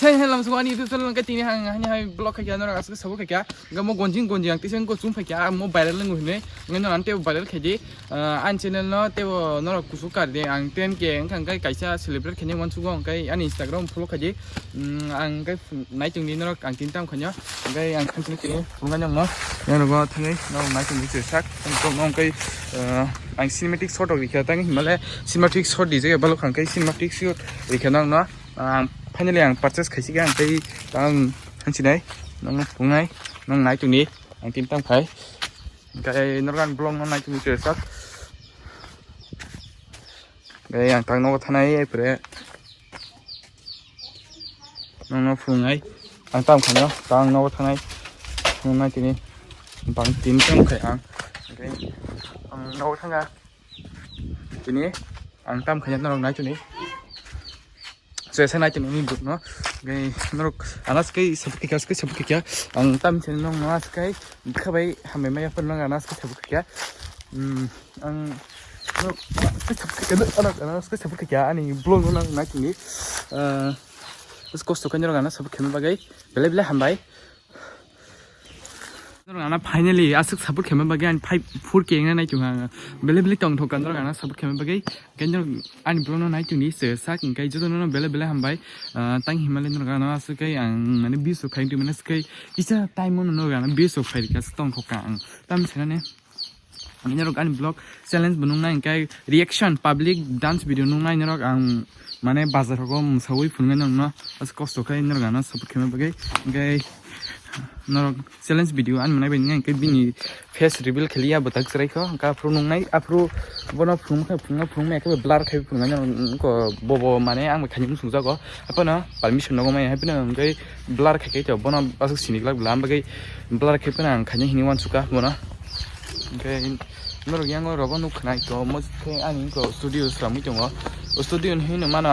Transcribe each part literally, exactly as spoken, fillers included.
Hey, hello, so ani YouTube channel hwnkhe tini ang hani hai vlog khaikha norok aswk sabuk khaikha. Hwnkhe mo gonjing gonjing ang tisa wngkha chum phaikha, mo viral wngwi hinwi. Hwnkhe norok ang teibo viral khaidi. Ah, ani channel no teibo norok kuchuk kardi. Ang ten K wngkha hwnkhe kaisa celebrate khainai uansugo hwnkhe ani Instagram follow khaidi. Mm, ang hwnkhe naichungdi norok ang tini tamo khainw. Hwnkhe ang tini tini phunuknai nokno. Norok thangwi norok naichungdi chwsak. Ang tongno hwnkhe, ah, ang cinematic shot rok rikha tang himale cinematic shot di jaga balok hwnkhe cinematic shot rikha nokno. Ang finally ang purchase khaisi khe ang tei ang hansinai nokno phungnai nong nai tongni ang tin tang phai. Hwnkhe norok ang vlog no nai tongni chwsak. Hwnkhe ang tang nogo thanai ai pore nokno phungnai ang tang khanyo tang nogo thanai nong nai tini bang tin tang khai ang. Hwnkhe ang nogo thanga. Tini ang tam khaina norok nai tongni. Chesa nai tongni ni buk no. Gai norok anas kai sabuk kya kai sabuk kya. Ang tam chen nong anas kai khabai hambai maya pon nong anas kai sabuk kya. Hmm, ang norok kai sabuk kya anas kai sabuk kya ani blog no nai tongni. Eh, kosto kai norok anas sabuk kya bagai. Bele bele hambai. Norok ana finally aswk support khaima bagwi ani five four K wngna nai tongkha ang. Bele bele tongthok kha norok ana support khaima bagwi. Hwnkhe norok ani vlog no nai tongdi se sak hwnkhe joto no bele bele hambai. Ah, tang himale norok ano aswk khe ang mane views rok khai tongmani aswk khe kisa time o norok ano views rok khai rikha aswk tongthok kha ang. Tam sanani norok ani vlog challenge bo nungnai hwnkhe reaction public dance video nungnai norok ang mane bazar rogo mwsawi phunuknai norokno aswk kosto khe norok ano support khaima bagwi hwnkhe norok challenge video ani manai bai hwnkhe bini face reveal khaliya bwtak chwrai kho hwnkhe aphuru nungnai aphuru bono phunukma khe phunukma phunukma khe blur khai phunuknai norok bobo mane ang bai khaini muchungjago haphano permission nogo maya haphano hwnkhe blur khai khe to bono aswk sini glak bwla bagwi blur khai phano ang khaini hini uansukha bono. Hwnkhe norok yango rogo nuk khna ito, mo khe ani wngkha studio swlamwi tongo. O studio ni hinwi mano,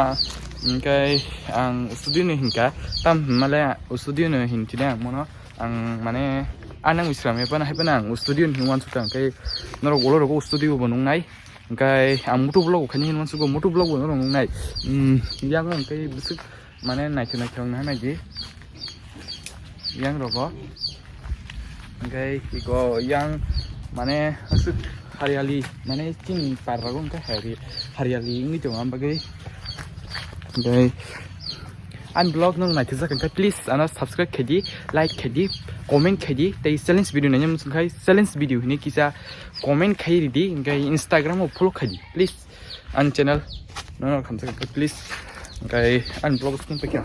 hwnkhe ang studio ni hinkha, tam hinmale o studio ni hin tini ang mono, ang mane, anang swlamwi phano hai phano ang o studio ni hin uansukha, hwnkhe norok ulo rogo o studio bo nungnai, hwnkhe ang mutu vlog bo khaini hin uansukgo, mutu vlog bo norok nungnai. Hmm, yango hwnkhe bwswk mane naithok naithok wngna nai di yang rogo. Hwnkhe iko yang mane aswk hariyali mane chini par rogo hwnkhe hari-, hariyali wngwi tongo ang bagwi. Hwnkhe ani vlog no naithokjak hwnkhe please ano subscribe khaidi, like khaidi, comment khaidi tei challenge video naina muchung khai challenge video hinwi kisa comment khai ridi hwnkhe Instagram o follow khaidi please. Ani channel no khamsa khe please. Hwnkhe ani vlog song paikha.